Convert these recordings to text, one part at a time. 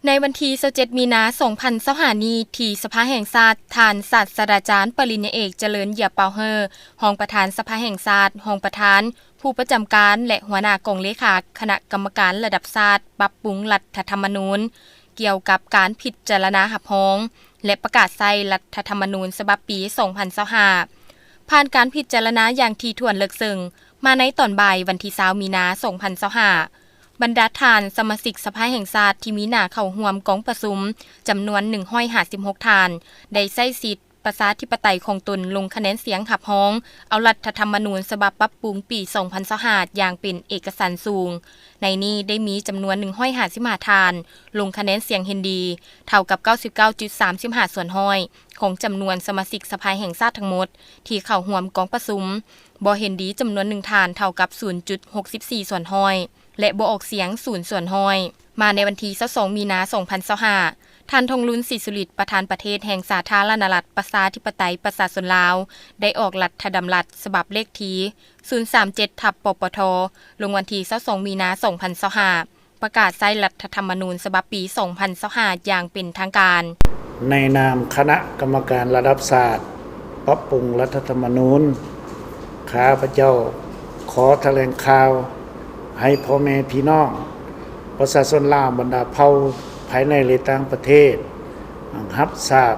ໃນວັນທີຊາວເຈັດ ມີນາ ສອງພັນຊາວຫ້ານີ້ ທີ່ສະພາແຫ່ງຊາດ, ທ່ານສາດສະດາຈານ ປະລິນຍາເອກ ຈະເລີນ ເຢຍເປົາເຮີ ຮອງປະທານສະພາແຫ່ງຊາດ, ຮອງປະທານຜູ້ປະຈຳການ ແລະ ຫົວໜ້າກອງເລຂາຄະນະກຳມະການລະດັບຊາດ ປັບປຸງລັດຖະທຳມະນູນ ກ່ຽວກັບການພິຈາລະນາຮັບຮອງ ແລະ ປະກາດໃຊ້ລັດຖະທຳມະນູນສະບັບປີສອງພັນຊາວຫ້າ ຜ່ານການພິຈາລະນາຢ່າງຖີ່ຖ້ວນເລິກເຊິ່ງ ມາໃນຕອນບ່າຍວັນທີຊາວ ມີນາ ສອງພັນຊາວຫ້າ ບັນດາທ່ານສະມາຊິກສະພາແຫ່ງຊາດທີ່ມີໜ້າເຂົ້າຮ່ວມກອງປະຊຸມຈຳນວນໜຶ່ງຮ້ອຍຫ້າສິບຫົກທ່ານ ໄດ້ໃຊ້ສິດປະຊາທິປະໄຕຂອງຕົນລົງຄະແນນສຽງຮັບຮອງເອົາລັດຖະທຳມະນູນສະບັບປັບປຸງປີສອງພັນຊາວຫ້າຢ່າງເປັນເອກະສັນສູງ. ໃນນີ້ໄດ້ມີຈຳນວນໜຶ່ງຮ້ອຍຫ້າສິບຫ້າທ່ານລົງຄະແນນສຽງເຫັນດີ ເທົ່າກັບເກົ້າສິບເກົ້າຈຸດສາມສິບຫ້າສ່ວນຮ້ອຍຂອງຈຳນວນສະມາຊິກສະພາແຫ່ງຊາດທັງໝົດທີ່ເຂົ້າຮ່ວມກອງປະຊຸມ, ບໍ່ເຫັນດີຈຳນວນໜຶ່ງທ່ານ ເທົ່າກັບສູນຈຸດຫົກສິບສີ່ສ່ວນຮ້ອຍ ແລະ ບໍ່ອອກສຽງສູນສ່ວນຮ້ອຍ. ມາໃນວັນທີຊາວສອງ ມີນາ ສອງພັນຊາວຫ້າ ທ່ານ ທອງລຸນ ສີສຸລິດ ປະທານປະເທດແຫ່ງສາທາລະນະລັດ ປະຊາທິປະໄຕ ປະຊາຊົນລາວ ໄດ້ອອກລັດຖະດຳລັດສະບັບເລກທີສູນສາມເຈັດ ທັບ ປປທ ລົງວັນທີຊາວສອງ ມີນາ ສອງພັນຊາວຫ້າ ປະກາດໃຊ້ລັດຖະທຳມະນູນສະບັບປີສອງພັນຊາວຫ້າຢ່າງເປັນທາງການ. ໃນນາມຄະນະກຳມະການລະດັບຊາດ ປັບປຸງລັດຖະທຳມະນູນ, ຂ້າພະເຈົ້າຂໍຖະແຫຼງຂ່າວໃຫ້ພໍ່ແມ່ພີ່ນ້ອງປະຊາຊົນລາວບັນດາເຜົ່າພາຍໃນ ແລະ ຕ່າງປະເທດ ຮັບຊາບ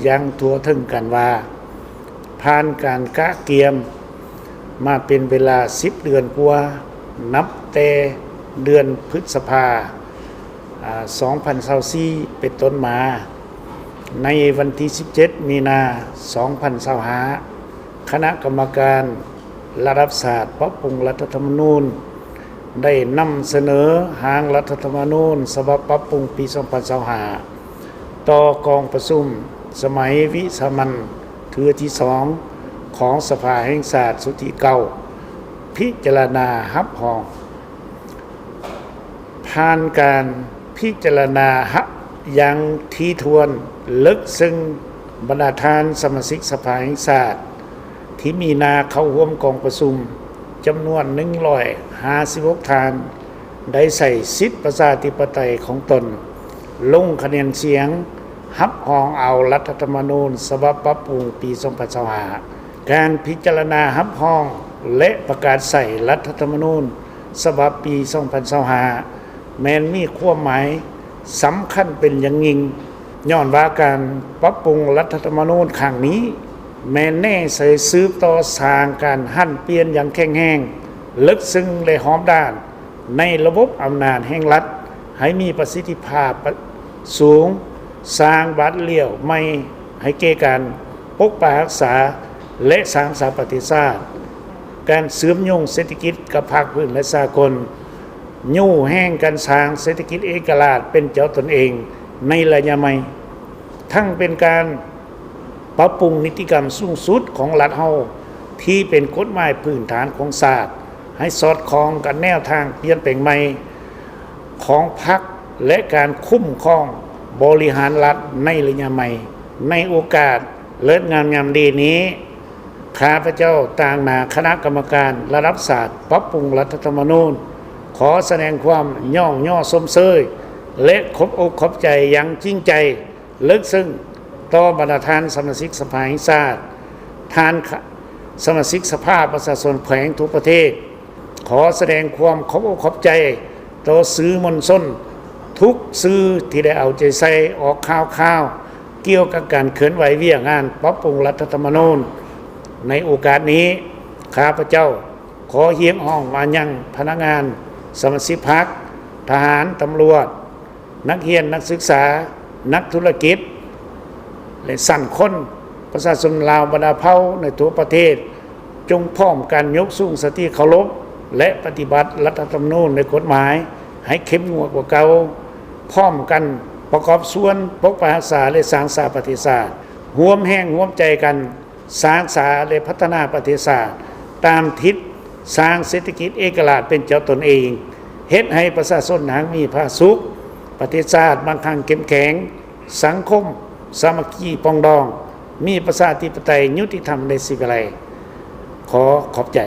ຢ່າງທົ່ວເຖິງກັນວ່າ ຜ່ານການກະກຽມມາເປັນເວລາສິບເດືອນກວ່າ, ນັບແຕ່ເດືອນພຶດສະພາ ອາ ສອງພັນຊາວສີ່ ເປັນຕົ້ນມາ, ໃນວັນທີສິບເຈັດ ມີນາ ສອງພັນຊາວຫ້າ ຄະນະກຳມະການລະດັບຊາດປັບປຸງລັດຖະທຳມະນູນ ໄດ້ນຳສະເໜີຮ່າງລັດຖະທຳມະນູນສະບັບປັບປຸງປີສອງພັນຊາວຫ້າ ຕໍ່ກອງປະຊຸມສະໄໝວິສາມັນເທື່ອທີສອງຂອງສະພາແຫ່ງຊາດຊຸດທີເກົ້າ ພິຈາລະນາຮັບຮອງ. ຜ່ານການພິຈາລະນາຮັບຢ່າງຖີ່ຖ້ວນເລິກເຊິ່ງ, ບັນດາທ່ານສະມາຊິກສະພາແຫ່ງຊາດ ທີ່ມີໜ້າເຂົ້າຮ່ວມກອງປະຊຸມຈຳນວນໜຶ່ງຮ້ອຍຫ້າສິບຫົກທ່ານ ໄດ້ໃຊ້ສິດປະຊາທິປະໄຕຂອງຕົນ ລົງຄະແນນສຽງຮັບຮອງເອົາລັດຖະທຳມະນູນສະບັບປັບປຸງປີສອງພັນຊາວຫ້າ. ການພິຈາລະນາຮັບຮອງ ແລະ ປະກາດໃຊ້ລັດຖະທຳມະນູນສະບັບປີສອງພັນຊາວຫ້າ ແມ່ນມີຄວາມໝາຍສຳຄັນເປັນຢ່າງຍິ່ງ, ຍ້ອນວ່າການປັບປຸງລັດຖະທຳມະນູນຄັ້ງນີ້ ແມ່ນແນໃສ່ສືບຕໍ່ສ້າງການຫັນປ່ຽນຢ່າງແຂງແຮງ, ເລິກເຊິ່ງ ແລະ ຮອບດ້ານໃນລະບົບອຳນາດແຫ່ງລັດ ໃຫ້ມີປະສິດທິພາບສູງ, ສ້າງບາດລ້ຽວໃໝ່ໃຫ້ແກ່ການປົກປັກຮັກສາ ແລະ ສ້າງສາປະເທດຊາດ, ການເຊື່ອມໂຍງເສດຖະກິດກັບພາກພື້ນ ແລະ ສາກົນ, ຍູ້ແຮງການສ້າງເສດຖະກິດເອກະລາດເປັນເຈົ້າຕົນເອງໃນໄລຍະໃໝ່, ທັງເປັນການປັບປຸງນິຕິກຳສູງສຸດຂອງລັດເຮົາ ທີ່ເປັນກົດໝາຍພື້ນຖານຂອງຊາດ ໃຫ້ສອດຄ່ອງກັບແນວທາງປ່ຽນແປງໃໝ່ຂອງພັກ ແລະ ການຄຸ້ມຄອງບໍລິຫານລັດໃນໄລຍະໃໝ່. ໃນໂອກາດເລີກງາມຍາມດີນີ້, ຂ້າພະເຈົ້າຕາງໜ້າຄະນະກຳມະການລະດັບຊາດປັບປຸງລັດຖະທຳມະນູນ ຂໍສະແດງຄວາມຍ້ອງຍໍຊົມເຊີຍ ແລະ ຂອບອົກຂອບໃຈຢ່າງຈິງໃຈ ເລິກເຊິ່ງຕໍ່ບັນດາທ່ານສະມາຊິກສະພາແຫ່ງຊາດ, ທ່ານສະມາຊິກສະພາປະຊາຊົນແຂວງທົ່ວປະເທດ. ຂໍສະແດງຄວາມຂອບອົກຂອບໃຈຕໍ່ສື່ມວນຊົນທຸກສື່ທີ່ໄດ້ເອົາໃຈໃສ່ອອກຂ່າວຄາວກ່ຽວກັບການເຄື່ອນໄຫວວຽກງານປັບປຸງລັດຖະທຳມະນູນ. ໃນໂອກາດນີ້, ຂ້າພະເຈົ້າຂໍຮຽກຮ້ອງມາຍັງພະນັກງານ, ສະມາຊິກພັກ, ທະຫານ, ຕຳຫຼວດ, ນັກຮຽນ, ນັກສຶກສາ, ນັກທຸລະກິດ ແລະ ຊັ້ນຄົນ, ປະຊາຊົນລາວບັນດາເຜົ່າໃນທົ່ວປະເທດ, ຈົ່ງພ້ອມກັນຍົກສູງສະຕິເຄົາລົບ ແລະ ປະຕິບັດລັດຖະທຳມະນູນ ແລະ ກົດໝາຍໃຫ້ເຂັ້ມງວດກວ່າເກົ່າ, ພ້ອມກັນປະກອບສ່ວນປົກປັກຮັກສາ ແລະ ສ້າງສາປະເທດຊາດ, ຮ່ວມແຮງຮ່ວມໃຈກັນ ສ້າງສາ ແລະ ພັດທະນາປະເທດຊາດ ຕາມທິດສ້າງເສດຖະກິດເອກະລາດເປັນເຈົ້າຕົນເອງ, ເຮັດໃຫ້ປະຊາຊົນຮັ່ງມີຜາສຸກ, ປະເທດຊາດມັ່ງຄັ່ງເຂັ້ມແຂງ, ສັງຄົມສາມັກຄີປອງດອງ, ມີປະຊາທິປະໄຕ, ຍຸຕິທຳ ແລະ ສີວິໄລ. ຂໍຂອບໃຈ.